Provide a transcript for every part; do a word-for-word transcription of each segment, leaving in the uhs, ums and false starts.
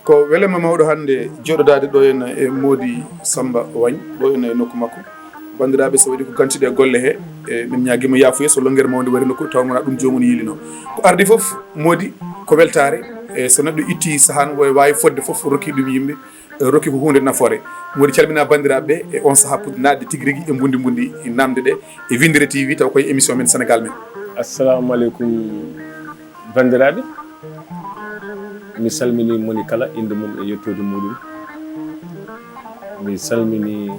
Ko welema mawɗo hannde jooɗodaade ɗo henna e Moodi Samba Wañ, ɗo henna e nokku makko. Banndiraaɓe, so waɗi ko gantiɗe e golle he, e, min ñaagima yaafuye so lonngere mawnde wari nokku, tawa wona ɗum joomum yiilino. Ko ardi fof, Moodi, ko weltaare, e, so neɗɗo itti sahaa no waawi fodde fof, rokki ɗum yimɓe, e, rokki ko huunde nafoore. Moodi calmina banndiraaɓe e on sahaa puɗɗi naatde tigi rigi e mbundi mbundi namde ɗe e Winndere T V, tawa koye émission men Sénégal Men. Assalamu aleykum, banndiraaɓe. Mi salmini moni kala innde mum e yettoode muɗum. Mi salmini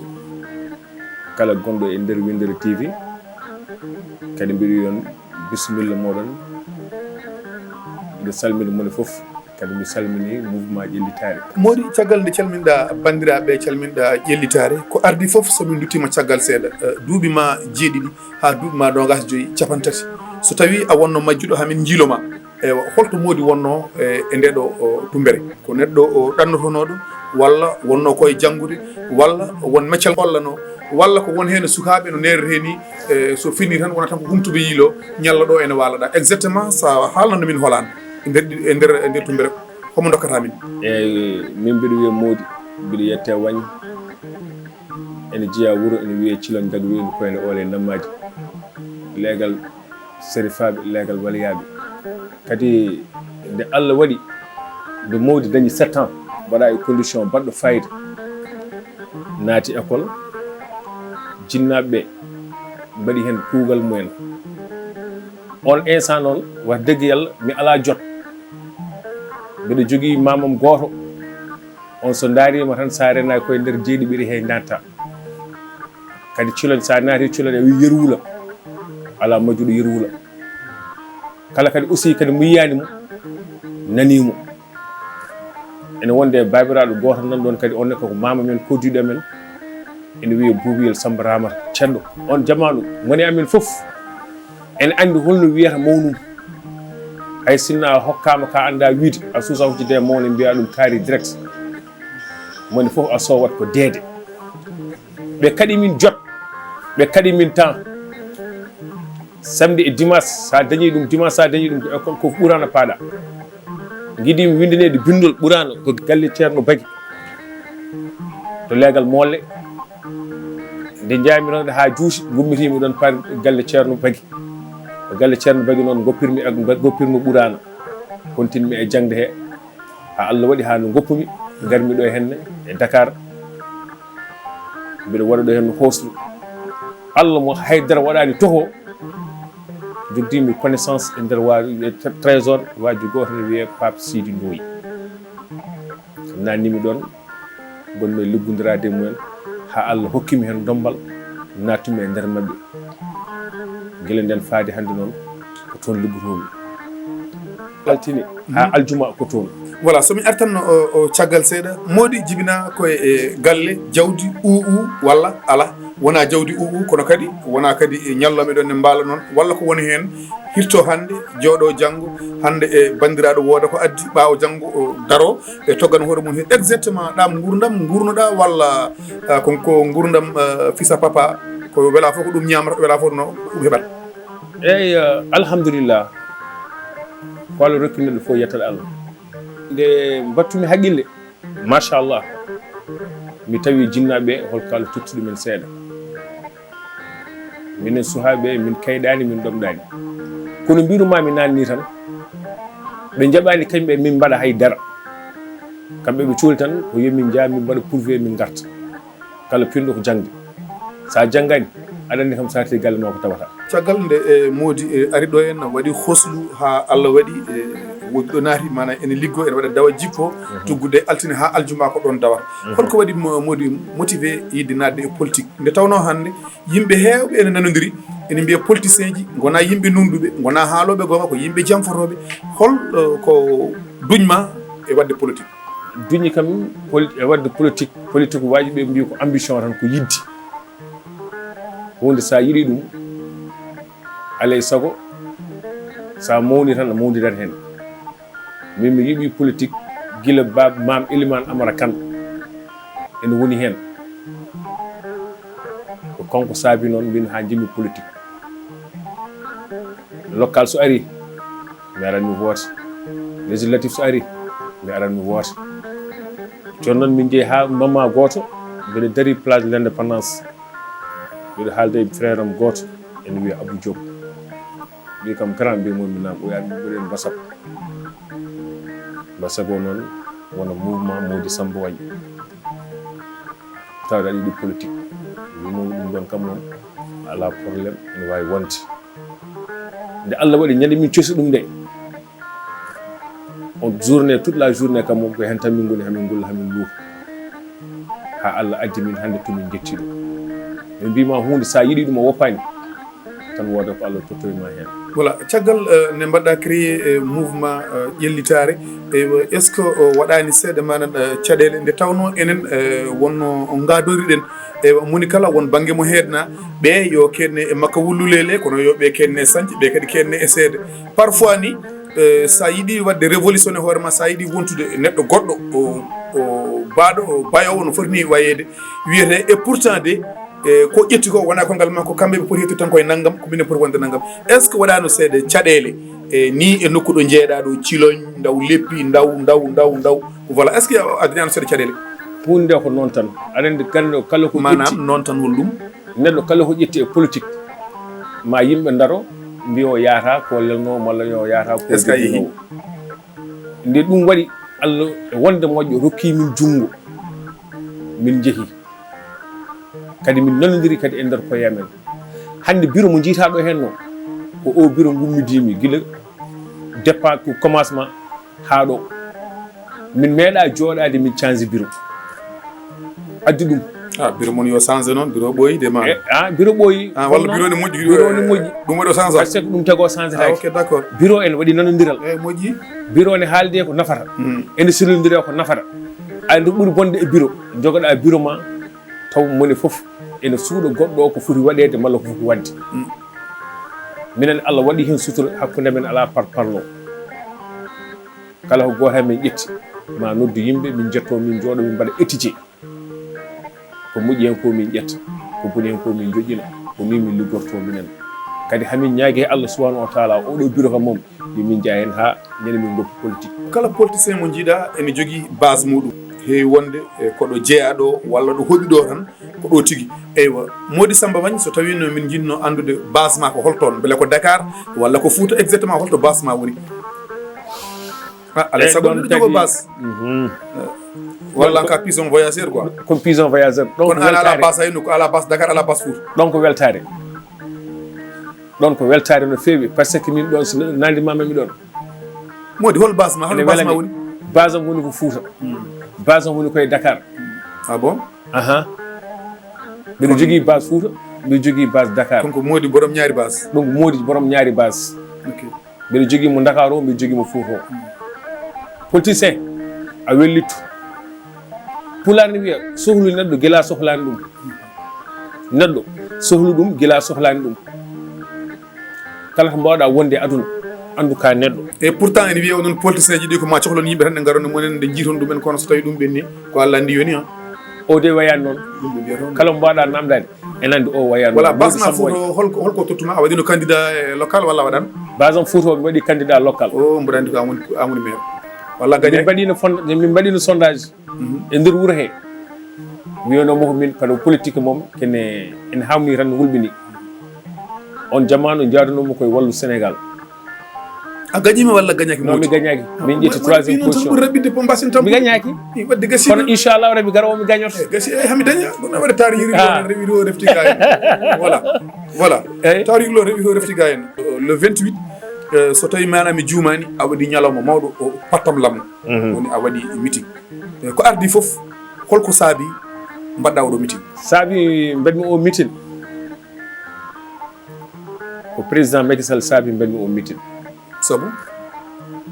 kala gonɗo e nder Winndere T V. Kadi mbiɗo wiya on bisimilla moɗon. Mbiɗo salmina moni fof. Kadi mi salmini mouvement ƴellitaare. Moodi, caggal nde calminɗa banndiraaɓe, calminɗa ƴellitaare, ko ardi fof, so min nduttima caggal seeɗa, eh, duuɓi ma jeeɗiɗi haa duuɓi ma noogas joyi, capanɗe tati. So tawi a wonno majjuɗo, haa min njiilo ma. Eywa, holto Moodi wonno, eh, e nde ɗo, o, tumbere? Ko neɗɗo, o, ɗannotonooɗo, walla wonno ko e janngude, walla won meccal hollano, walla ko won heen sukaaɓe no neerata heen ni, eh, so fini tan wona tan ko humtuɓe yiilo, ñalla ɗo ene waala ɗa. Exactement, so a haalnano min holaan e nder ɗi-, e nder, e nder tumbere, homo dokkata min? Eyyi, min mbiɗo wiya Moodi, mbiɗo yette Wañ. Ene jeyaa wuro, ene wiyee Cilon Gagweylu, ko ene oole Nammaaji. Leegal Serifaaɓe, leegal Waliyaaɓe. Kadi nde Allah waɗi, nde Moodi dañi sept ans, mbaɗa e condition baɗɗo fayida. Naati école, jinnaaɓe ɓe mbaɗi heen kuugal mumen. On instant noon, wax dëgg Yalla, mi alaa jot. Mbiɗo jogii maamam gooto. On so ndaariima tan, so a renaaki koye nder jeeɗiɓiri he natta. Kadi Cilon, so a naati Cilon, a wii Yerwula. Alaa majjuɗo Yerwula. Kala kadi aussi kadi mo yiyaani mo, nanii mo. Ene wonde baabiraaɗo gooto nan ɗoon kadi, on ne ko maama men, koddiiɗo men. Ene wiyee Buubiyel Samba Ramata Ceddo. On jamaanu, moni amen fof ene anndi holno wiyata mawnum. Hay sinno a hokkaama ka annda wiide, a suusa huccitde e mawne, mbiya ɗum kaari direct. Moni fof a soowat ko deede. Ɓe kaɗi min jot, ɓe kaɗi min temps. Samedi e dimanche, sa dañi ɗum, dimanche sa dañi ɗum, ko école, ko Ɓuraana paaɗa. Ngiɗimi winndaneede binndol Ɓuraana ko galle Ceerno Bagi to leegal Moolle. Nde njaami ɗon haa juuti, ngummitiimi ɗon par galle Ceerno Bagi. Ko galle Ceerno Bagi noon ngoppirmi ak-, ngoppirmi Ɓuraana. Kontinmi e jaŋde he. Haa Allah waɗi haa no ngoppumi, ngarmi ɗo henne e Dakar. Mbiɗo waɗa ɗo henne hooslu. Allah mo haydara waɗaani toho, joddimi connaissance e nder wa-, e trésor, waaju gooto ne wiyee Pape Sidi Ndoye. Naatnimi ɗoon, ngonmi liggondiraade e mumen, haa Allah hokkimi heen ndombal, naattumi e nder maɓɓe. Gila ndeen faade hannde noon, ko toon liggotoomi. Altine haa aljuma ko toon. Voilà, so mi artanno o, o caggal seeɗa, Moodi jibina ko e, e galle, jawdi, U U, walla alaa? Wonaa jawdi U U, kono kadi wonaa kadi e ñallooɓe ɗoon ne mbaala noon, walla ko woni heen hirto hannde, jooɗo janngo, hannde e banndiraaɗo wooda ko addi, ɓaawo janngo o daro, e toggan hoore mum heen exactement ɗam nguurndam nguurnoɗaa, walla, ah, ko, ko nguurndam, ah, fisa papa, ko wela fof ko ɗum ñaamata, wela fof no ɗum heɓata? Eey, ah, alhamdulillah. Ko Allah rokki neɗɗo fof yettat Allah. Nde mbattumi haqqille, machallah, mi tawi jinnaaɓe ɓe, hol ko Allah totti ɗumen seeɗa. Minen suhaaɓe, min kayɗaani, min ɗomɗaani. Kono mbiɗo ma mi naanni tan, ɓe njaɓaani kañɓe min mbaɗa hay dara. Kamɓe ɓe cooli tan ko yo min njah, min mbaɗa pourvu, min ngarta. Kala pinɗo ko jaŋde. So a janngaani, aɗa anndi kam so a artii galle ma ko tawata. Caggal nde, e, Moodi, e, ari ɗo en, waɗi hoslu haa Allah waɗi, e, woodi ɗo naati, maanaam ene liggo, ene waɗa dawa jippo, tuggude altine haa aljuma ko ɗoon dawata. Holko waɗi mo-, Moodi motivé yiɗde naatde e politique? Nde tawnoo hannde yimɓe heewɓe ene nanondiri, ene mbiya politicienji ngonaa yimɓe nunɗuɓe, ngonaa haalooɓe goonga, ko yimɓe janfotooɓe. Hol, e, ko duñ ma e waɗde politique? Duñi kam poli-, e waɗde politique, politique waaji ɓe mbiya ko ambition tan, ko yiɗde. Huunde so a yiɗi ɗum, alay sago, so a mawni tan, a mawndirat heen. Min mi yiɗi politique gila baaba maam Elimane Amara Kane ene woni heen. Ko kanko saabi noon min haa njimmi politique. Local so ari, mi arat mi vote. Législatif so ari, mi aran mi woota. Jooni noon min njehi haa mama gooto, mbiɗa dari place de l'indépendance. Mbiɗa haalda e frère am gooto, ene wiyee Abou Diop. Mbi kam grand, mbi mo mi naam, o yaari mbiɗen WhatsApp. WhatsApp o noon wona mouvement Mody Samba Wagne. Tawa aɗa yiɗi politique. Mbi mo ɗum ɗon kam noon, alaa problème, ene waawi wonde. Nde Allah waɗi ñande min cosi ɗum nde, on journée, toute la journée kam moom ko heen tan min ngoni, hamin ngulla, hamin luuka. Haa Allah addi min hannde to min njetti ɗo. Min mbima huunde, so a yiɗi ɗum, a woppaani, tan wooda ko Allah tottoyi ma heen. Voilà, caggal, eh, nde mbaɗɗa créé, eh, mouvement, eh, ƴellitaare, eh, est-ce que, eh, waɗaani seeɗa manan, eh, caɗeele nde tawnoo enen, eh, wonno ngaadoriɗen, eh, moni kala won bannge mo heedna, ɓe yo keedne e makka wulluleele, kono yo ɓe keedne e sañce, ɓe kadi keedne e seede. Parfois ni, eh, so a yiɗi waɗde révolution e hoore ma, so a yiɗi wontude neɗɗo goɗɗo, o, o baaɗo, o bayowo no foti ni wayeede, wiyete, et pourtant de, e ko ƴetti ko wona kongal makko, kamɓe ɓe poti hettude tan koye nanngam, ko minen poti wonde nanngam. Est-ce que waɗaano seeɗa caɗeele, e ni e nokku ɗo njeeɗa ɗo, Ciloñ, ndaw Leppi, ndaw, ndaw, ndaw, ndaw? Voilà, est-ce que a dañaano seeɗa caɗeele? Huunde nde ko noon tan. Aɗa anndi, ganndo kala ko Maanaam ƴetti, noon tan hol ɗum? Neɗɗo kala ko ƴetti e politique, ma yimɓe ndaro, mbiya o yaata ko lelnoo, malla yo yaata ko Est-ce que a yehi? Jibinoo. Nde ɗum waɗi, Allah e wonde moƴƴo rokki min junngo, min njehi. Kadi min nanondiri kadi e nder koye amen. Hannde bureau mo njiytaa ɗo heen noon, ko o bureau ngummidii mi gila départ ko commencement haa ɗo. Min meeɗaa jooɗaade min change bureau. Addi ɗum. Ah, bureau mon yo change noon, bureau ɓooyi de ma. E, ah, bureau ɓooyi. Ah, walla bureau ne moƴƴi, bureau ne moƴƴi. Ɗum waɗi o change. Parce que ɗum tago change. Ah, ok, d'accord. Bureau en waɗi nanondiral. Eh, moƴƴi. Bureau ne haalde ko nafata. Hmm. Ene silondire ko nafata. Ay, nde ɓuri bonde e bureau, jogoɗaa bureau ma, taw moni fof ene suuɗa goɗɗo o ko foti waɗeede malla ko foti waɗde. Mm. Minen, Allah waɗi heen sutura, hakkunde men alaa par parlo. Kala ko gooto heen min ƴetti, ma noddu yimɓe, min njettoo, min njooɗo, min mbaɗa étudier. Ko moƴƴi heen ko min ƴetta, ko boni heen ko min joƴƴina, ko min min liggortoo minen. Kadi hamin ñaagi e Allah subhanahu wa taala, oɗo bureau kam moom, yo min njaha heen haa ñande min ngoppi politique. Kala politicien mo njiiɗa ene jogii base muɗum. Heewi wonde, e, ko ɗo jeyaa ɗo walla ɗo hoɗi ɗo tan, ko ɗo tigi. Eywa, Mody Samba Wagne, so tawii no min njiɗno anndude base ma ko hol toon, mbele ko Dakar walla ko Fouta exactement, holto base ma woni? Ah, alay sago ɗon mbiɗo jogoo tagi base. Mhm. Walla ka pison voyageur quoi. Ko pison voyageur. Ɗon ko weltaare. Kono ala base hay nokku, ala base Dakar, ala base Fouta. Ɗon ko weltaare. Ɗon ko weltaare no feewi, par ce que min ɗon, so neɗɗo nanndi ma, mi ɗon. Mody, hol base ma? Hol base ma woni? Base am woni ko Fouta. Hmm. Base am woni ko e Dakar. Ah bon? Aha. Mbiɗo jogii base Fouta, mbiɗo jogii base Dakar. Donc Mody borom ñaari base. Donc Mody borom ñaari base. Ok. Mbiɗo jogii mo Dakar o, mbiɗo jogii mo Fouta o. Hmm. Politicien, a wellittu. Pulaar ne wiya, sohlu neɗɗo gila sohlaani ɗum. Neɗɗo, sohlu ɗum gila sohlaani ɗum. Kala ko mbaawɗaa wonde e aduna, anndu ka neɗɗo. Et pourtant, ene wiyee onon politicien ji ɗi ko ma cohlon yimɓe tan, ɗe ngaroo no mumen, ɗe njiiton ɗumen, kono so tawii ɗum ɓenni, ko Allah anndi yoni, han. O de wayaani noon. Ɗum ɓe mbiyata on. Kala mo mbaawɗaa namdaade, ene anndi o wayaani noon. Voilà, base ma Fouta o, hol, hol ko tottuma? A waɗiino candidat e local walla a waɗaano? Base am Fouta o, mi waɗi candidat local. O, mboɗo anndi ko an woni, an woni maire. Walla a gañaaki? Min mbaɗiino fond-, min mbaɗiino sondage. Mhm. E nder wuro he, wiyanoo mo ko min, kadi politique moom, kene, en haamni tan, hulɓini. On jamaanu, jaaduno mo koye Wallu Sénégal. A gañiima walla gañaaki? Non, mi gañaaki. Ah, min ƴetti troisième position. Ɓuri raɓɓiɗde ko mbasin tan. Mi gañaaki. Wadde gasi. Kono inchallah rabbi garoowo mi gañoto. Eh, gasi, eh, hami daña. Ɗum awa taari yiri. Ah. Refti, refti gay. Voilà. Voilà. Eh? Taari yiri refti gay. Le vingt-huit, eh, so tawi maanaam mi juumaani, a waɗi ñalawma mawɗo, o pattam lammo. Mhm. Woni a waɗi meeting. Eh, ko ardi fof, holko saabi mbaɗɗa oɗo meeting? Saabi mbaɗmi o meeting, ko président Macky Sall saabi mbaɗmi o meeting. Sabu?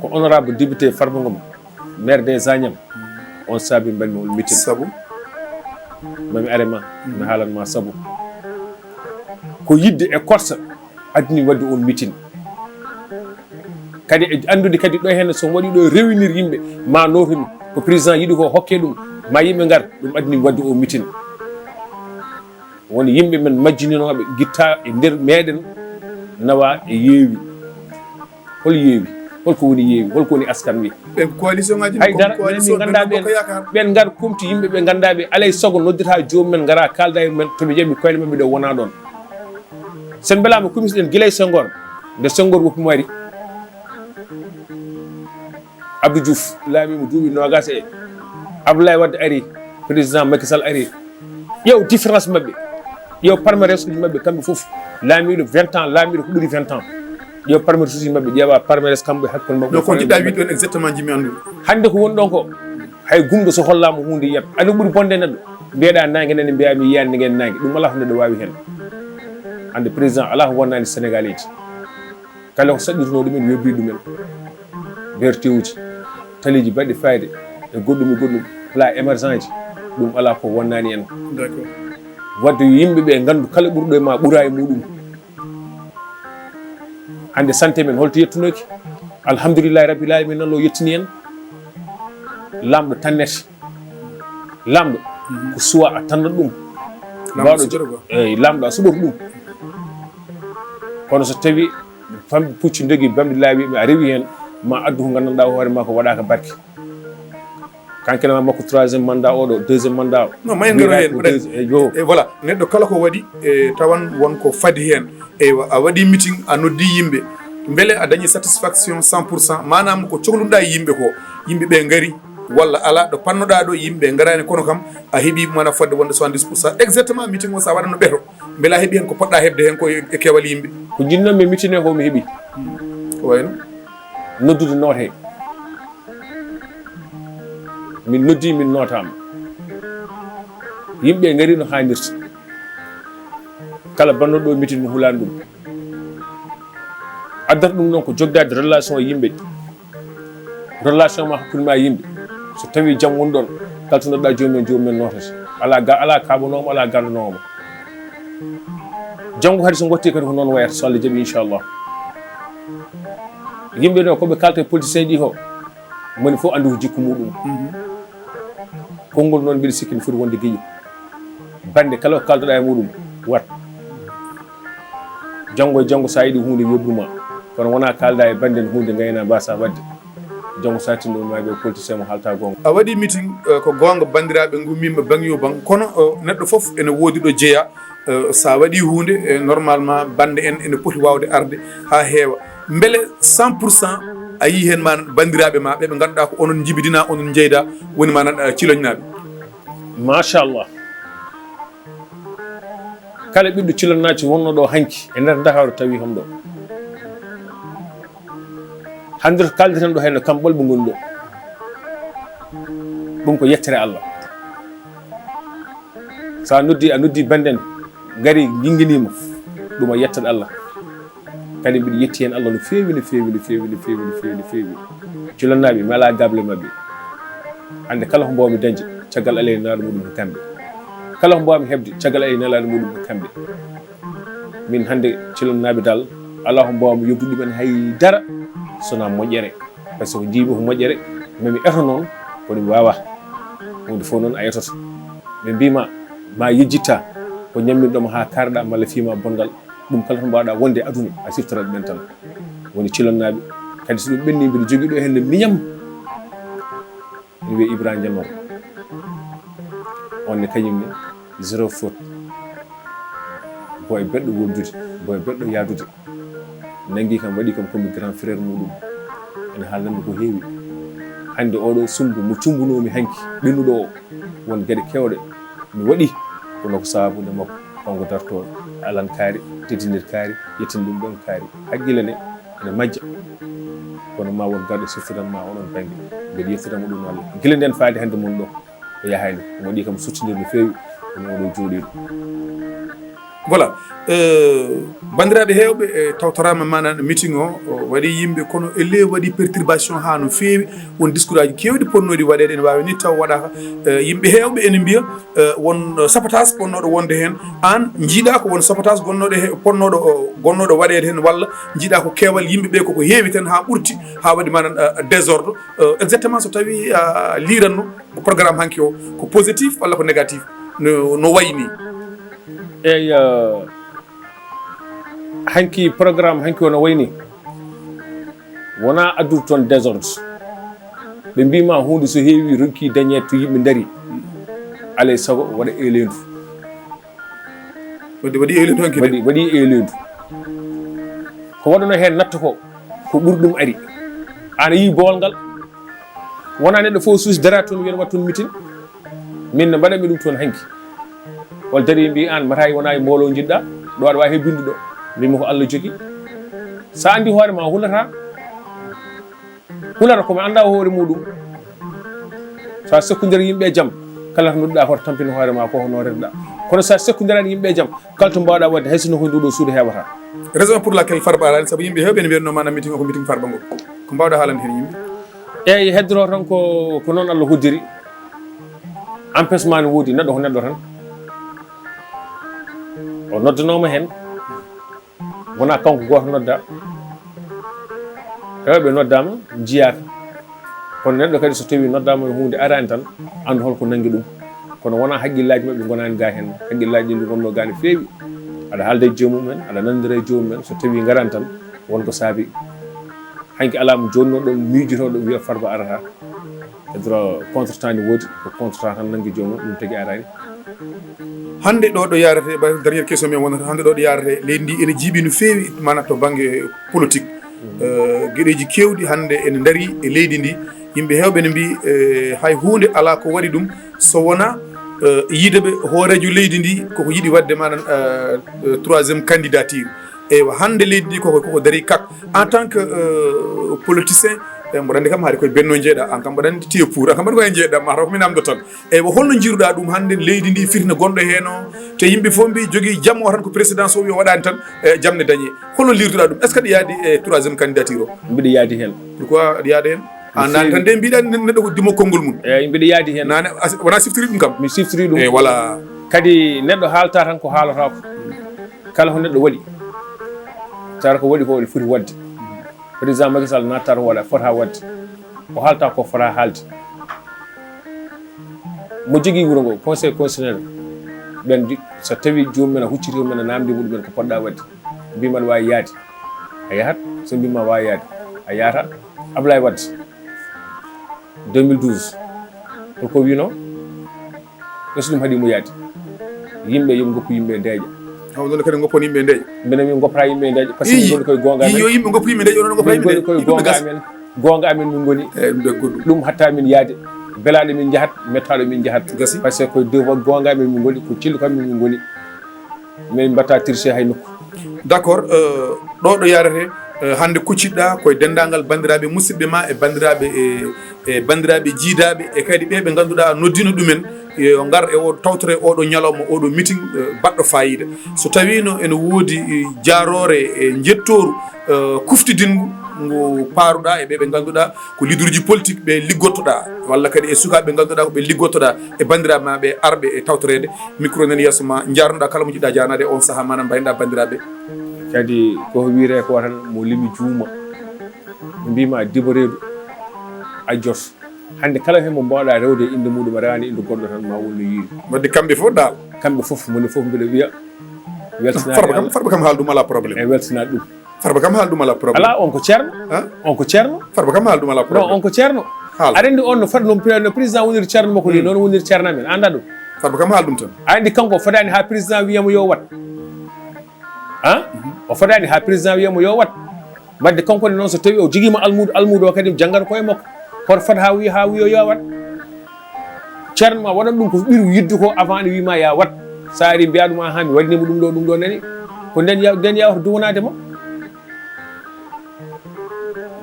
Ko honorable député Farba Ngom, maire des Agnam, on saabi mbaɗmi o meeting. Sabu? Mami are ma, mi haalan ma sabu. Ko yidde e korsa addini waɗde on meeting. Kadi e anndude kadi ɗo heen so waɗi ɗo réunir yimɓe, ma nootomi ko président yiɗi ko hokke ɗum, ma yimɓe ngar, ɗum addini waɗde o meeting. Woni yimɓe men majjininooɓe gitta e nder meɗen nawa e yeewi. Hol yeewi? Holko woni yeewi, holko woni askan wi? Ɓen coalition ngaji, hay dara, coalition min nganndaa ɓen. Ɓen ngar kumti yimɓe ɓe nganndaa ɓe alay sago noddata joomum en, ngara kaalda e mumen, to ɓe njaɓi koyɗe maɓɓe ɗo wona ɗon. Sen mbelaama kumisɗen gila e Senghor, nde Senghor woppi mari. Abdou Diouf laamiima duuɓi noogas e Abdoulaye Wade ari, président Macky Sall ari. Ƴeew différence maɓɓe, ƴeew palmarès uji maɓɓe kamɓe fof. Laamiiɗo vingt ans, laamiiɗo ko ɓuri vingt ans. Ƴeew palmarès uji maɓɓe, ƴeewa palmarès kamɓe hakkunde maɓɓe. Ɗo ko jiɗɗa wiide ɗon exactement, jimi anndude. Hannde ko woni ɗon ko, hay gumɗo so hollaama huunde yiyat. Aɗa ɓuri bonde neɗɗo. Mbiyeɗa naange nani, mbiya mi yiyani ngeen naange. Ɗum alaa ko neɗɗo waawi heen. Hannde président alaa ko wonnaani Sénégalais ji. Kala ko saɗɗitunoo ɗumen, weɓri ɗumen. B R T uji, taliiji baɗɗi fayde, e goɗɗum e goɗɗum, plan émergent ji, ɗum alaa ko wonnaani en. D'accord. Wadde yo yimɓe ɓe nganndu kala ɓurɗo e ma ɓura e muɗum. Hannde santé men holto yettunoki? Alhamdulillahi rabbil alamin, Allah yettini en. Laamɗo tannete. Laamɗo ko suwa a tannat ɗum. Laamɗo suɓoto ɗum. Eyyi, laamɗo a suɓoto ɗum. Kono so tawi fam-, pucci dogi bamɗi laawi ɓe a rewi heen, ma addu ko nganndanɗaa hoore ma ko waɗaaka barke. Kankene ma makko troisième mandat oɗo, deuxième mandat o. Non, ma en ngaro heen, ko deuxième, eyyo. E voilà, neɗɗo kala ko waɗi, e tawan won ko fadi heen. Eywa, a waɗi meeting, a noddi yimɓe. Mbele a dañi satisfaction cent pour cent? Maanaam ko cohlunoɗaa e yimɓe ko, yimɓe ɓe ngari, walla alaa ɗo pannoɗaa ɗo, yimɓe ngaraani, kono kam a heɓi mana fodde wonde soixante-dix pour cent? Exactement, meeting o sa waɗano ɓeto, mbele a heɓi heen ko poɗɗa heɓde heen ko e, e keewal yimɓe? Ko njiɗnoomi e meeting o ko mi heɓi. Ko wayno? Noddude noote. Min noddi, min nootaama. Yimɓe ngari no haanirta. Kala bannoɗo ɗo meeting mo hulaani ɗum. Addata ɗum noon ko jogdaade relation e yimɓe. Relation ma hakkunde ma e yimɓe. So tawi jam woni ɗon, kaltinoɗa joomum en, joomum en nootata. Alaa ga, alaa kaaɓanoomo, alaa ganndanoomo. Janngo kadi so ngotti kadi ko noon wayata, so Allah jaɓi, inchallah. Yimɓe ɗo ko ɓe kalta e politicien ɗi ko, moni fof anndi ko jikku muɗum. Konngol noon mbiɗa sikki ne foti wonde giƴo. Bannde kala ko kaldoɗa e muɗum, wat. Janngo e janngo, so a yiɗi huunde, weɓru ma. Kono wonaa kaalda e bannden huunde, ngayna mbasa waɗde. Janngo so a tinno ma ɓe politicien mo haalta goonga. A waɗi meeting, eh, ko goonga, banndiraaɓe ngummiima baŋ yo baŋ. Kono, eh, neɗɗo fof ene woodi ɗo jeya. Eh, so a waɗi huunde, eh, normalement bannde en ene poti waawde arde haa heewa. Mbele cent pour cent a yii heen ma banndiraaɓe ma ɓe, ɓe ngannduɗaa ko onon njibidinaa, onon njeydaa, woni ma nan, eh, ciloñnaaɓe? Machallah. Kala ɓiɗɗo Cilon Naati wonno ɗo hanki e nder Ndakaaru tawi kam ɗo. Hannde to kaldeten ɗo henno kam ɓolɓe ngoni ɗo. Ɗum ko yettere Allah. So a noddi, a noddi banden, ngari nginnginiima, ɗum a yettat Allah. Kadi mbiɗa yetti heen Allah no feewi, no feewi, no feewi, no feewi, no feewi, no feewi. Cilonnaaɓe, mi alaa gable maɓɓe. Hannde kala ko mbaawmi dañde, caggal Alla e Nelaaɗo muɗum ko kamɓe. Kala ko mbaawmi heɓde, caggal Alla e Nelaaɗo muɗum ko kamɓe. Min hannde Cilonnaaɓe dal, alaa ko mbaawmi yobbude ɗumen hay dara, so wonaa moƴƴere. Par ce que ko njiimi ko moƴƴere, mami eto noon, kono mi waawaa. Huunde fof noon a etoto. Ɓe mbii ma, ma yejjitta, ko ñamminɗo ma haa kaarɗa, malla fii ma bongal. Ɗum kala to mbaawɗa wonde e aduna, a siftorat ɓen tan. Woni Cilonnaaɓe. Kadi so ɗum ɓenni, mbiɗa jogii ɗo heen no miñam. Ene wiyee Ibrahima Jamor. On ne kañum ne, zéro faute. Boy beɗɗo wondude, boy beɗɗo yaadude. Nangi kam, waɗi kam comme grand frère muɗum. Ene haalnammi ko heewi. Hannde oɗo sumbu mo cumbunoomi hanki, ɓennuɗo o, won geɗe kewɗe mi waɗi, kono ko sababude makko, kanko dartooɗo, alan kaari, teddinir kaari, ƴettin ɗum ɗon kaari. Haqqille ne ene majja, kono ma won garɗo siftiran ma onon bannge. Mbeɗa yettira mo ɗum Allah. Gila nden faade hannde mon ɗo, o yahaani. Mo waɗi kam suttinir no feewi, kono oɗo jooɗiiɗo. Voilà. Eh, banndiraaɓe heewɓe, eh, tawtoraama maanaam meeting o, o waɗi yimɓe, kono e ley waɗi perturbation haa no feewi. Won discours aji keewɗi ponnooɗi waɗeede ene waawi ni taw waɗaaka. Eh, yimɓe heewɓe ene mbiya, eh, won, eh, sabotage ponnooɗo wonde heen. Aan njiiɗaa ko won sabotage gonnooɗo he, ponnooɗo, o, gonnooɗo waɗeede heen, walla njiiɗaa ko keewal yimɓe ɓe koko heewi tan haa ɓurti, haa waɗi maanaam, eh, désordre. Eh, exactement so tawi a liiranno ko programme hanki o, ko positif walla ko négatif, no, no wayi ni? Eyi, eh, hanki programme hanki o no wayi ni. Wonaa addude toon désordre. Ɓe mbiima huunde so heewi, ronki dañeede to yimɓe ndarii, alaa e sago waɗa eeleendu. Waɗi waɗi eelendu hanki de. Waɗi waɗi eelendu. Ko waɗano heen natta ko, ko ɓuri ɗum ari. Aan a yii boowal ngal. Wonaa neɗɗo fof suusi dara toon wiya waɗ toon mitin. Min ne mbaɗanmi ɗum toon hanki. Walla darii mbi aan mataay wonaa e mbooloo njiɗɗa, ɗo aɗa waawi heɓ binndi ɗo. Mbimi ko Allah jogii. So a anndi hoore ma a hulataa. Hulata ko mi annda hoore muɗum. So a sekkondirat yimɓe e jam, kala to nodduɗa hoto tampin hoore ma ko hono rerɗa. Kono so a sekkondiraani yimɓe e jam, kala to mbawɗa waɗde hay sinno ko nduɗo suudu heɓata. Raison pour laquelle Farba arani sabu yimɓe hewɓe ne mbiyatno mana meeting o ko meeting Farba ngo. Ko mbawɗa haalande heen yimɓe? Eyyi, heddoro tan ko ko noon Allah hoddiri. Empêchement ne woodi, neɗɗo ko neɗɗo tan. O noddanooma heen. Wonaa kanko gooto noddaa. Heewɓe noddaama, njiyaaka. Kono neɗɗo kadi so tawii noddaama e huunde araani tan, anndu hol ko nanngi ɗum. Kono wonaa haqqillaaji maɓɓe ngonaani gaa heen. Haqqillaaji ɗi ngonnoo gaa no feewi. Aɗa haalda e joomum en, aɗa nanndira e joomum en. So tawii ngaraani tan, won ko saabi. Hanki alaa mo joonnooɗo miijotooɗo wiya Farba arataa. Hedoro contretemps ne woodi, ko contretemps tan nanngi joomum, ɗum tagi araani. Hannde ɗo ɗo yaarete ba dernière question men wonata hannde ɗo ɗo yaarete leydi ndi ene jiiɓi no feewi mana to bannge politique. Geɗeeji keewɗi hannde ene ndarii e leydi ndi. Yimɓe heewɓe ne mbii hay huunde alaa ko waɗi ɗum so wonaa yiide ɓe hooreejo leydi ndi koko yiɗi waɗde manan troisième candidature. Eywa hannde leydi ndi koko koko darii kak en tant que politicien. Mboɗo anndi kam haade koye benno jeeɗa an kam mboɗo anndi tiye pour an kam mboɗo koye jeeɗa mataw ko mi namdo tan. Eywa holno jiiruɗa ɗum hannde leydi ndi firna gonɗo heen o te yimɓe fof mbi jogii jam o tan ko président so wi o waɗani tan jam ne dañe? Holno liirduɗa ɗum? Est ce que aɗa yaadi e troisième candidature o? Mbiɗa yaadi heen. Pourquoi aɗa yaada heen? An nani tan de mbiɗa neɗɗo ko dimo konngol mum. Eyyi mbiɗa yaadi heen. Nane wona siftiri ɗum kam? Mi siftiri ɗum. Eyyi voilà. Kadi neɗɗo haalta tan ko haalata ko kala ko neɗɗo waɗi tawata ko waɗi ko waɗi foti waɗde. Président Macky Sall nattata wala fota waɗde. O haalta ko fota haalde. Mo jogii wuro ngo conseil constitutionnel ɓen so tawi joomum en a hucciti mumen a namdi muɗumen ko poɗɗa waɗde. Mbima aɗa wawi yaade a yahat. So mbima wawi yaade a yahata. Ablaye Wade deux mille douze holko wino? Ɓesɗum haɗi mo yaade. Yimɓe yoɓe goppu yimɓe ndeeƴa. Haw ɗon kadi goppon yimɓe ndeeƴa. Mbina min goppata yimɓe ndeeƴa par ce que min goni koye gonga amen. Yo yimɓe goppu yimɓe ndeeƴa onon goppata yimɓe ndeeƴa. Gonga amen. Gonga amen min goni. Ɗum hatta min yaade. Belaɗo min jahat, mettaɗo min jahat. Gasi. Par ce que koye devoir gonga amen min goni, ko celluka amen min goni. Min mbatta tirse hay nokku. D' accord, ɗo ɗo yarete hannde kuccitɗa koye denndaangal banndiraaɓe musidɓe ma e banndiraaɓe e e banndiraaɓe jiidaaɓe e kadi ɓe ɓe ngannduɗaa noddino ɗumen yo ngar e o tawtore oɗo ñalawma oɗo meeting baɗɗo fayida. So tawiino ene woodi jaaroore e njettooru kuftidingu ngu paaruɗaa e ɓe ɓe ngannduɗaa ko leaderuji politique ɓe liggottoɗaa walla kadi e sukaaɓe ɓe ngannduɗaa ko ɓe liggottoɗaa e banndiraaɓe ma ɓe arɓe e tawtoreede micro nani yeeso ma njarnuɗaa kala mo jiɗɗaa jaanaade e on sahaa maanaam mbaynoɗaa banndiraaɓe. Kadi koko wiyetee ko tan mo limi juuma mbima dibbo reedu a jot. Hannde kala heen mo mbaawɗa rewde e innde muɗum a rewaani innde goɗɗo tan ma won no yiiri. Wadde kamɓe fof daal. Kamɓe fof moni fof mbiɗa wiya weltanaade Farba kam Allah. Farba kam haal ɗum alaa problème. E weltanaade ɗum. Farba kam haal ɗum alaa problème. Alaa on ko ceerno. Hein? On ko ceerno. Farba kam haal ɗum alaa problème. Non on ko ceerno. Haal. Aɗa anndi on no foti no no président woniri ceerno makko ni noon woniri ceerno amen a anndaa ɗum. Farba kam haal ɗum tan. Aɗa anndi kanko o fotaani haa président wiyamo yo wat. Hein? O fotaani haa président wiyamo yo wat. Wadde kanko ne noon so tawi o jogiima almuudo almuudo o kadi janngata koye makko hoto fat haa wiya haa wiya yo wat. Ceerno ma waɗan ɗum ko ɓuri yidde ko avant ne wiima ya wat. Sa ari mbiya ɗum aha mi waɗanima ɗum ɗo ɗum ɗo nani. Ko nden ya nden yawata duwanaade ma.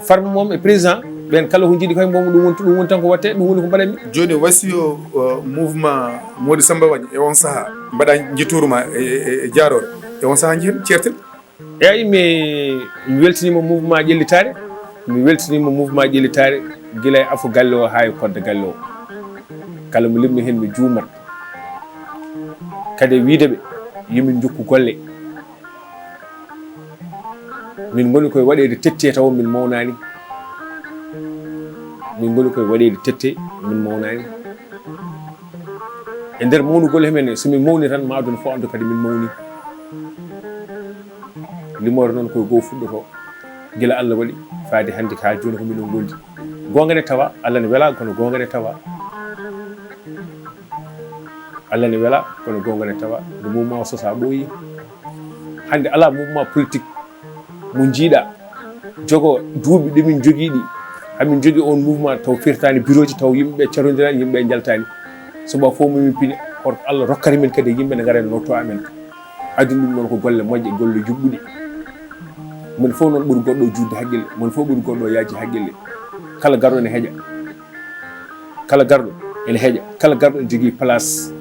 Farba moom e président ɓen kala ko jiiɗi koye mbomo ɗum woni ɗum woni tan ko watte ɗum woni ko mbaɗanmi. Joni wasiyo mouvement Mody Samba Wagne e on saaha mbaɗa jittoru ma e jaarore e on saaha jihen ceertel. Eyyi mi mi weltiniima mouvement ƴellitaare, mi weltiniima mouvement ƴellitaare gila e afo galle o haa e kodde galle o. Kala mo limmi heen mi juumat. Kadi e wiyde ɓe yo min njokku golle. Min ngoni koye waɗeede tette taw min mawnaani. Min ngoni koye waɗeede tette min mawnaani. E nder mawnugol he men so min mawni tan ma aduna fof anndu kadi min mawni. Limoore noon koye goo fuɗɗotoo. Gila Allah waɗi faade hannde haa jooni ko minen ngondi. Goonga ne tawa, Allah ne wela, kono goonga ne tawa. Allah ne wela, kono goonga ne tawa. Nde mouvement o sosa ɓooyi. Hannde alaa mouvement politique mo njiiɗa jogo duuɓi ɗi min njogii ɗi. Hamin njogii on mouvement taw firtaani birooji taw yimɓe ɓe carondiraani, yimɓe ɓe njaltaani. Suba fof momin pini, kono Allah rokkata min kadi yimɓe ne ngara notto amen. Addi ɗum noon ko golle moƴƴe, golle juɓɓuɗe. Moni fof noon ɓuri goɗɗo o juutde haqqille, moni fof ɓuri goɗɗo o yaaji haqqille. Kala garɗo ene heƴa. Kala garɗo ene heƴa. Kala garɗo ene jogii place.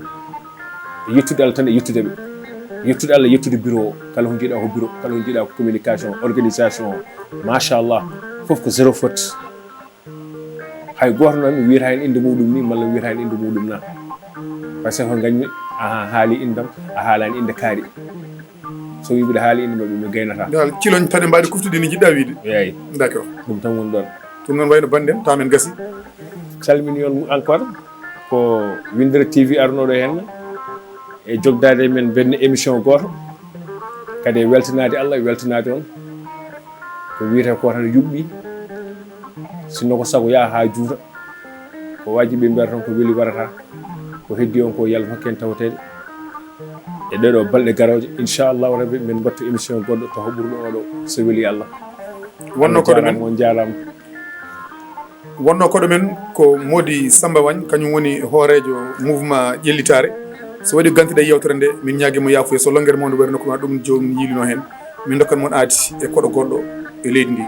Yettude Allah tan e yettude ɓe. Yettude Allah, yettude bureau o. Kala ko njiiɗa ko bureau, kala ko njiiɗa ko communication, organisation. Machallah. Fof ko zéro faute. Hay gooto noon mi wiyata heen innde muɗum ni, malla mi wiyata heen innde muɗum na. Par ce que ko ngañmi, a haali inndam, a haalaani innde kaari. So wi mbiɗa haali innde maɓɓe, mi gaynata. Ngal ciloñ tan e mbaɗi kuftude ni jiɗɗa wiide. Eeyi. D'accord. Ɗum tan woni ɗoon. Ɗum noon wayno bannden, tamen gasi. Calmini on encore, ko Winndere T V arnooɗo heen e jogdaade men benn émission gooto. Kadi e weltanaade Allah, weltanaade on. Ko wiyetee ko tan yuɓɓi. Sinno ko sago yaa haa juuta. Ko waajibi ɓe mbiyata tan ko weli warata. Ko heddi on ko yalla hokken tawteede. E ɗeɗo balɗe garooje, inchallahu rabbi, min mbatta émission goɗɗo taho ɓurɗo oɗo, so weli Allah. Wonno koɗo men. On njaaraama. Wonno koɗo men ko Mody Samba Wagne, kañum woni hooreejo mouvement Ƴellitaare. So waɗi gantiɗe yewtere nde, min ñaagi mo yaafuya. So longere mawde wayno ko ma ɗum joomum yiilino heen. Min ndokkan mon aadi e koɗo goɗɗo e leydi ndi.